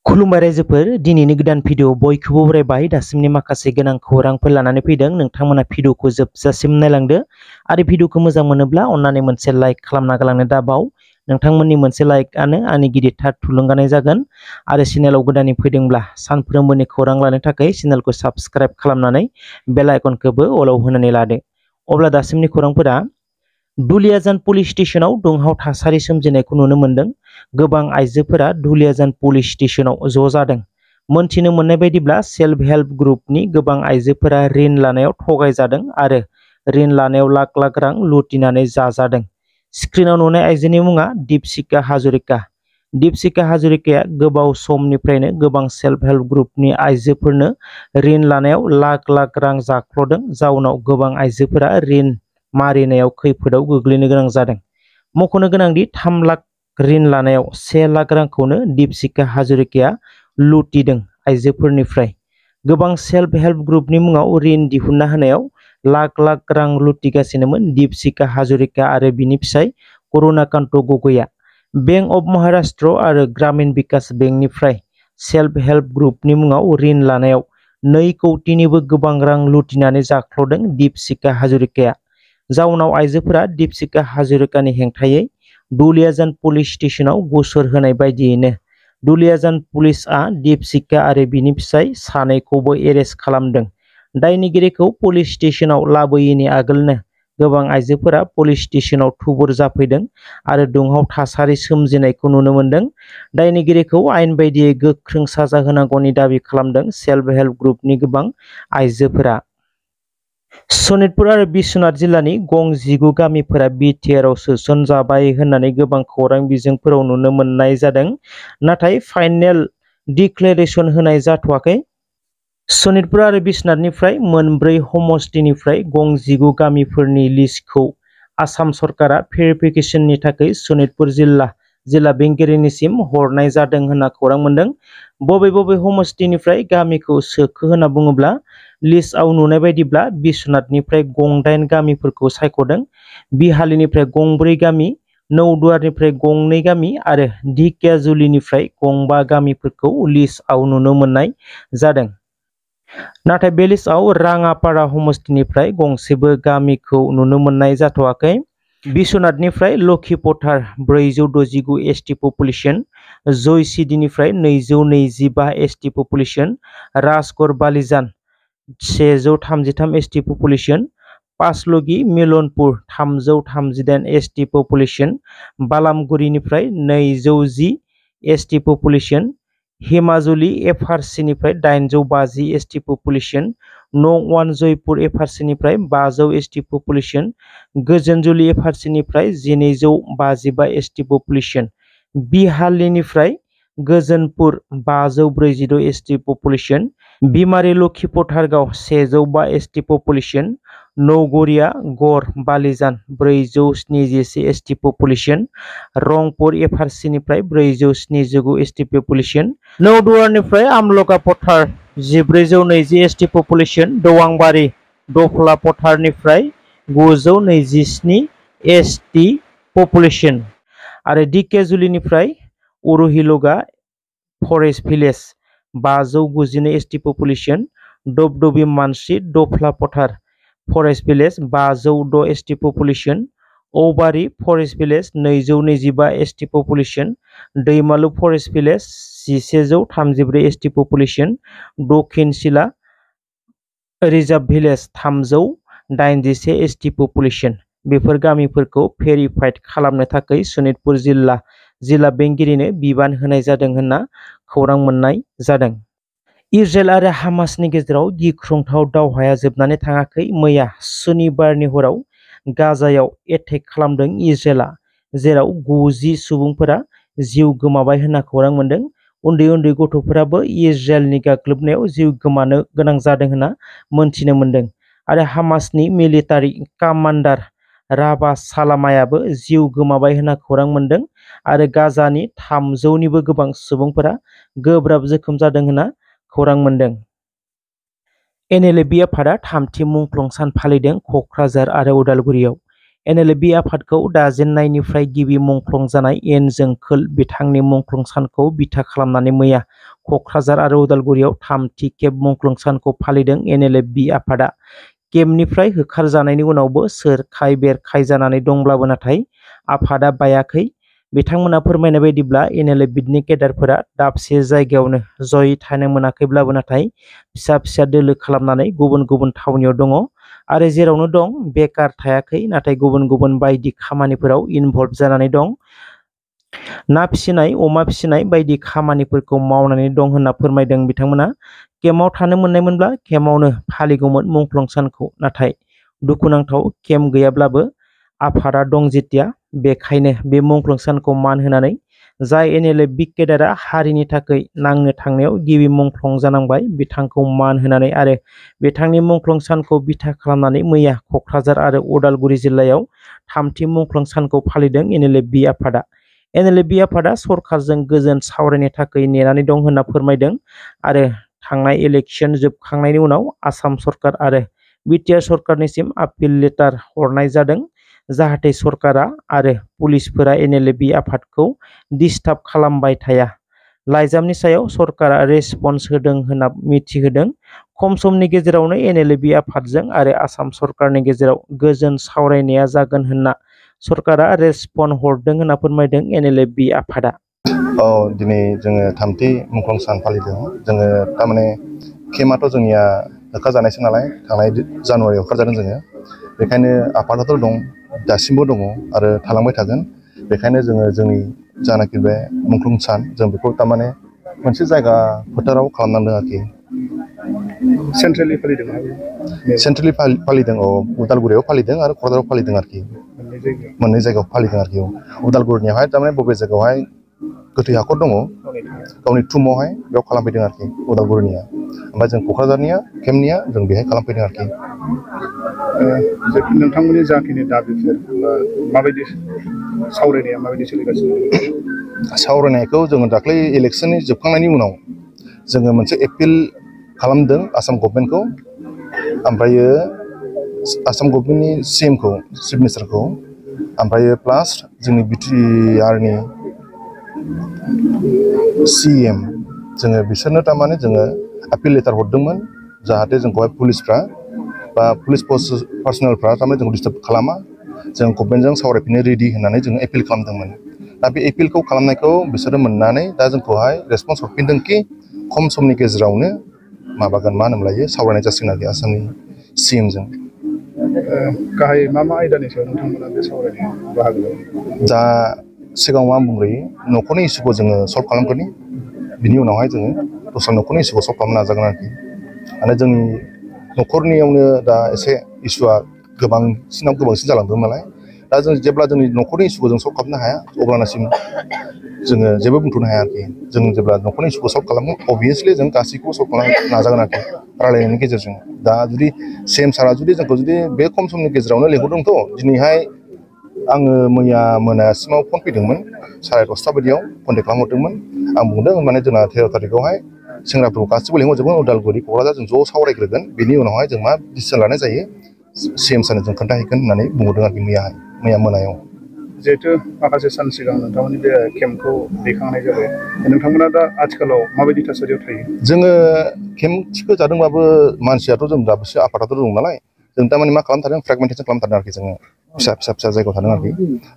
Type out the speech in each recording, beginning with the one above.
खुलुमबाय रायजोफोर दिनैनि गोदान भिडिअ बयखौबो बरायबाय दासिमनि माखासे गोनां खौरांफोर लानानै फैदों नोंथांमोना भिडिअखौ जोबजासिम नायलांदो आरो भिडिअखौ मोजां मोनोब्ला अन्नानै मोनसे लाइक खालामना गालांनो दाबाव नोंथांमोननि मोनसे लाइकआनो आंनि गिदिरथार थुलुंगानाय जागोन आरो चेनेलाव गोदानै फैदोंब्ला सानफ्रोमबोनि खौरां लानो थाखाय चेनेलखौ साबस्क्राइब खालामनानै बेल आइकनखौबो अलाव होनानै लादो। अब्ला दासिमनि खौरांफोरा दुलियाजान पुलिस स्टेशनाव दुंहाव थासारि सोमजिनायखौ नुनो मोन्दों। गोबां आइजोफोरा दुलियाजान पुलिस स्टेशनाव ज' जादों। मोनथिनो मोननाय बायदिब्ला सेल्फ हेल्प ग्रुपनि गोबां आइजोफोरा ऋण लानायाव थगायजादों आरो ऋण लानायाव लाख लाख रां लुटिनानै जाजादों। स्क्रिनाव नुनाय आइजोनि मुङा दीपशिखा हाजरिका। दीपशिखा हाजरिकाया गोबाव समनिफ्रायनो गोबां सेल्फ हेल्प ग्रुपनि आइजोफोरनो ऋण लानायाव लाख लाख रां जाख्ल'दों, जाउनाव गोबां आइजोफोरा ऋण मारिनायाव खैफोदाव गोग्लैनो गोनां जादों। मख'नो गोनांदि 3 लाख ऋण लानायाव 1 लाख रांखौनो दीपशिखा हाजरिकाया लुटिदों आइजोफोरनिफ्राय। गोबां सेल्फ हेल्प ग्रुपनि मुङाव ऋण दिहुनना होनायाव लाख लाख रां लुटिगासिनोमोन दीपशिखा हाजरिका आरो बिनि फिसाय करुणाकान्त गगैआ। बेंक अफ महाराष्ट्र आरो ग्रामीण विकास बेंकनिफ्राय सेल्फ हेल्प ग्रुपनि मुङाव ऋण लानायाव 2 कौटिनिबो गोबां रां लुटिनानै जाख्ल'दों दीपशिखा हाजरिकाया। जाउनाव आइजोफोरा दीपशिखा हाजरिकानि हेंथायै दुलियाजान पुलिस स्टेशनाव गसर होनाय बायदियैनो दुलियाजान पुलिसआ दीपशिखा आरो बिनि फिसाय सानैखौबो एरेस्ट खालामदों। दायनिगिरिखौ पुलिस स्टेशनाव लाबोयैनि आगोलनो गोबां आइजोफोरा पुलिस स्टेशनाव थुबुर जाफैदों आरो दुंहाव थासारि सोमजिनायखौ नुनो मोन्दों। दायनिगिरिखौ आयेन बायदियै गोख्रों साजा होनांगौनि दाबि खालामदों सेल्फ हेल्प ग्रुपनि गोबां आइजोफोरा। सनितपुर आरो बिश्वनाथ जिल्लानि गं 19 गामिफोरा बिटिआरआव सोसनजाबाय होननानै गोबां खौरां बिजोंफोराव नुनो मोननाय जादों, नाथाय फाइनेल डिक्लेरेसन होनाय जाथ'वाखै। सनितपुर आरो बिश्वनाथनिफ्राय मोनब्रै समस्तिनिफ्राय गं 19 गामिफोरनि लिस्टखौ आसाम सरकारा भेरिफिकेसननि थाखाय सनितपुर जिल्ला बेंगिरिनिसिम हरनाय जादों होनना खौरां मोन्दों। बबे समस्तिनिफ्राय गामिखौ सोखो होनना बुङोब्ला लिस्टआव नुनाय बायदिब्ला बिश्वनाथनिफ्राय गं 8 गामिफोरखौ सायख'दों, बिहालीनिफ्राय गं 4 गामि, नौदुवारनिफ्राय गं 2 गामि आरो ढेकियाजुलिनिफ्राय गं 5 गामिफोरखौ लिस्टआव नुनो मोननाय जादों। नाथाय बे लिस्टआव राङापारा समस्तिनिफ्राय गंसेबो गामिखौ नुनो मोननाय जाथ'वाखै। बिश्वनाथनिफ्राय लखिपथार 469 एसटि पपुलेसन, जयसिदीनिफ्राय 225 ST population, Rajgarh Balijan 133 ST population, Pachalgi Milanpur 338 ST population, बालामगुरिनिफ्राय 210 एसटि पपुलेसन, हिमाजुलि एफआरसिनिफ्राय 850 एसटि पपुलेसन, नंवान जयपुर एफआरसिनिफ्राय 500 एसटि पपुलेसन, गोजोनजुलि एफआरसिनिफ्राय 1255 एसटि पपुलेसन, बिहालीनिफ्राय Gojonpur 542 ST population, Bimari Lakhipathargaon 105 ST population, Naugaria Garh Balijan 471 ST population, Rampur एफआरसिनिफ्राय 479 एसटि पपुलेसन, नौदुवारनिफ्राय आमलगा पथार 1420 एसटि पपुलेसन, दवांबारी दफला पथारनिफ्राय 927 एसटि पपुलेसन आरो ढेकियाजुलिनिफ्राय उरुहिलगा फरेस्ट भिलेज 591 एसटि पपुलेसन, दबदबी मानसि Dafla Pathar forest village 506 ST population, Aubari forest village 225 ST population, Daimalu forest village 1134 ST population, Dakshin Sila reserve village 381 ST population. बेफोर गामिफोरखौ भेरिफाइड खालामनो थाखाय सनितपुर जिल्ला बेंगिरिनो बिबान होनाय जादों होनना खौरां मोननाय जादों। इजराइल आरो हामासनि गेजेराव गिख्रंथाव दावहाया जोबनानै थाङाखै। मैया सुनिबारनि हराव गाजायाव एटेक खालामदों इजराइलआ, जेराव 90 सुबुंफोरा जिउ गोमाबाय होनना खौरां मोन्दों। उन्दै उन्दै गथ'फोराबो इजराइलनि गाग्लोबनायाव जिउ गोमानो गोनां जादों होनना मोनथिनो मोन्दों आरो हामासनि मिलिटारि कामान्डार राबा सालामायाबो जिउ गोमाबाय होनना खौरां मोन्दों आरो गाजानि 300निबो गोबां सुबुंफोरा गोब्राब जोखोम जादों होनना खौरां मोन्दों। एनएलएबि आफादा 3थि मुंख्लं सान फालिदों क'क्राझार आरो उदालगुरियाव। NLB आफादखौ दाजेननायनिफ्राय गिबि मुंख्लं जानाय एन जोंखोल बिथांनि मुंख्लं सानखौ बिथा खालामनानै मैया क'क्राझार आरो उदालगुरियाव थामथि खेब मुंख्लं सानखौ फालिदों। NLB आफादा केम्पनिफ्राय होखारजानायनि उनावबो सोरखाय बेरखाय जानानै दंब्लाबो नाथाय आफादा बायाखै। बिथांमोना फोरमायनाय बायदिब्ला NLBनि केडारफोरा दाबसे जायगायावनो जयै थानो मोनाखैब्लाबो नाथाय फिसा फिसा दोलो खालामनानै गुबुन गुबुन थावनियाव दङ आरो जेरावनो दं बेकार थायाखै, नाथाय गुबुन गुबुन बायदि खामानिफोराव इनभल्भ जानानै दं। ना फिसिनाय, अमा फिसिनाय बायदि खामानिफोरखौ मावनानै दं होनना फोरमायदों बिथांमोना। केम्पआव थानो मोननायमोनब्ला केम्पआवनो फालिगौमोन मुंख्लं सानखौ, नाथाय दुखुनांथाव केम्प गैयाब्लाबो आफादा दं जेथिया, बेखायनो बे मुंख्लं सानखौ मान होनानै जाय NLB केडारा हारिनि थाखाय नांनो थांनायाव गिबि मुंख्लं जानांबाय बिथांखौ मान होनानै आरो बिथांनि मुंख्लं सानखौ बिथा खालामनानै मैया क'क्राझार आरो उदालगुरि जिल्लायाव थामथि मुंख्लं सानखौ फालिदों NLB आफादा। NLB आफादा सरकारजों गोजोन सावरायनो थाखाय नेनानै दं होनना फोरमायदों आरो थांनाय इलेक्सन जोबखांनायनि उनाव आसाम सरकार आरो बिटिआर सरकारनिसिम आपिल लेटार हरनाय जादों जाहाथे सरकारा आरो पुलिसफोरा NLB आफादखौ डिस्टार्ब खालामबाय थाया। लाइजामनि सायाव सरकारा रेसपन्स होदों होनना मिथिहोदों। खम समनि गेजेरावनो NLB आफादजों आरो आसाम सरकारनि गेजेराव गोजोन सावरायनाया जागोन होनना सरकारा रेसपन्स हरदों होनना फोरमायदों NLB आफादा। दिनै जोङो थामथि मुंख्लं सान फालिदों। जोङो थारमाने केम्पआथ' जोंनिया होखारजानायसो नालाय, थांनाय जानुवारियाव होखारजादों जोङो। बेखायनो आफादाथ' दं, दासिमबो दङ आरो थालांबाय थागोन। बेखायनो जोङो जोंनि जानाखि बे मुंख्लं सान जों बेखौ थारमाने मोनसे जायगा फोथाराव खालामनांदों आरोखि। सेन्ट्रेलि फालिदों ना? सेन्ट्रेलि फालिदों, उदालगुरियाव फालिदों आरो क'क्राझाराव फालिदों आरोखि। मोननै जायगायाव फालिदों आरोखि। उदालगुरिनियावहाय थारमाने बबे जायगायावहाय गोथै हाखर दङ गावनि थुमावहाय बेयाव खालामफैदों आरोखि उदालगुरिनिया। ओमफ्राय जों क'क्राझारनिया केम्पनिया जों बेहाय खालामफैदों आरोखि। नोंथांमोननि जाखिनि दाबिफोर माबायदि सावरायनाया माबायदि सोलिगासिनो? सावरायनायखौ जोङो दाख्लै इलेक्सननि जोबखांनायनि उनाव जोङो मोनसे एपिल खालामदों आसाम गभर्नमेन्टखौ, ओमफ्रायो आसाम गभर्नमेन्टनि CMखौ, चिफ मिनिस्टारखौ, ओमफ्रायो प्लास जोंनि बिटिआरनि CM जोङो बिसोरनो थारमाने जोङो आपिल लेटार हरदोंमोन जाहाथे जोंखौहाय पुलिसफ्रा बा पुलिस पार्सनेलफ्रा थारमाने जोंखौ डिस्टार्ब खालामा, जों गभर्नमेन्टजों सावरायफिननो रेडि होननानै जोङो एपिल खालामदोंमोन। दा बे एपिलखौ खालामनायखौ बिसोरो मोननानै दा जोंखौहाय रेसपन्स हरफिनदों कि खम समनि गेजेरावनो माबागोन, मा होनोमोनलायो, सावरायनाय जासिगोन आरोखि आसामनि CMजों। गाहाय मा आयदानि सायाव नोंथांमोना बे सावरायनायाव बाहागो लादों? दा सिगाङाव आं बुंग्रोयो, न'खरनि इस्युखौ जोङो सल्भ खालामग्रोनि, बिनि उनावहाय जोङो दस्रा न'खरनि इस्युखौ सल्भ खालामनो नाजागोन आरोखि। माने जोंनि न'खरनियावनो दा एसे इस्युआ गोबांसिन जालांदों नालाय, दा जों जेब्ला जोंनि न'खरनि इस्युखौ जों सल्भ खालामनो हाया अब्लानासिम जोङो जेबो बुंथ'नो हाया आरोखि। जों जेब्ला न'खरनि इस्युखौ सल्भ खालामगोन अबभियासलि जों गासैखौबो सल्भ खालामनो नाजागोन आरोखि रायलायनायनि गेजेरजों। दा जुदि CM सारा जुदि जोंखौ जुदि बे खम समनि गेजेरावनो लिंहरदोंथ', दिनैहाय आङो मैया मोनासिमाव फन फैदोंमोन, 10:30 बायदियाव कन्टेक्ट खालामहरदोंमोन। आं बुंदों माने जोंना 13 थारिखआवहाय सेंग्राफोरखौ गासिबो लिंहरजोबगोन, उदालगुरि क'क्राझार जों ज' सावरायग्रोगोन, बेनि उनावहाय जों मा डिसिसन लानाय जायो CM सारनो जों खोन्थाहैगोन होननानै बुंहरदों आरोखि मैया मोनायाव। जिहेथु माखासे सान सिगां नोंथांमोननि बे केम्पखौ दैखांनाय जाबाय, नोंथांमोना दा आथिखालाव माबायदि थासारियाव थायो? जोङो केम्प थिखो जादोंबाबो मानसियाथ' जों दाबोसो आफादाथ' दं नालाय, जों थारमाने मा खालामथारदों, फ्रेगमेन्टेसन खालामथारदों आरोखि। जोङो फिसा जायगायाव थादों आरोखि।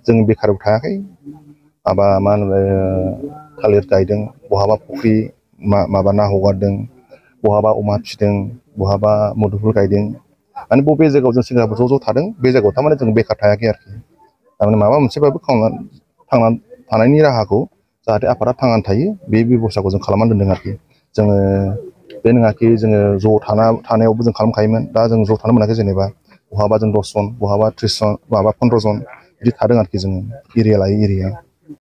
जों बेखाराव थायाखै, माबा मा होनो थालिर गायदों, बहाबा फुख्रि माबा ना हगारदों, बहाबा अमा फिसिदों, बहाबा मुदुफुल गायदों। माने बबे जायगायाव जों सेंग्राफोर ज' थादों बे जायगायाव थारमाने जों बेखार थायाखै आरोखि। थारमाने माबा मोनसेबाबो थांनानै थानायनि राहाखौ जाहाथे आफादा थांनानै थायो बे बेबस्थाखौ जों खालामनानै दोनदों आरोखि। जोङो बे नङाखि जोङो ज' थानायावबो जों खालामखायोमोन, दा जों ज' थानो मोनाखै। जेनेबा बहाबा जों 10 जन, बहाबा 30 जन, बहाबा 15 जन बिदि थादों आरोखि जोङो एरिया लायै एरिया।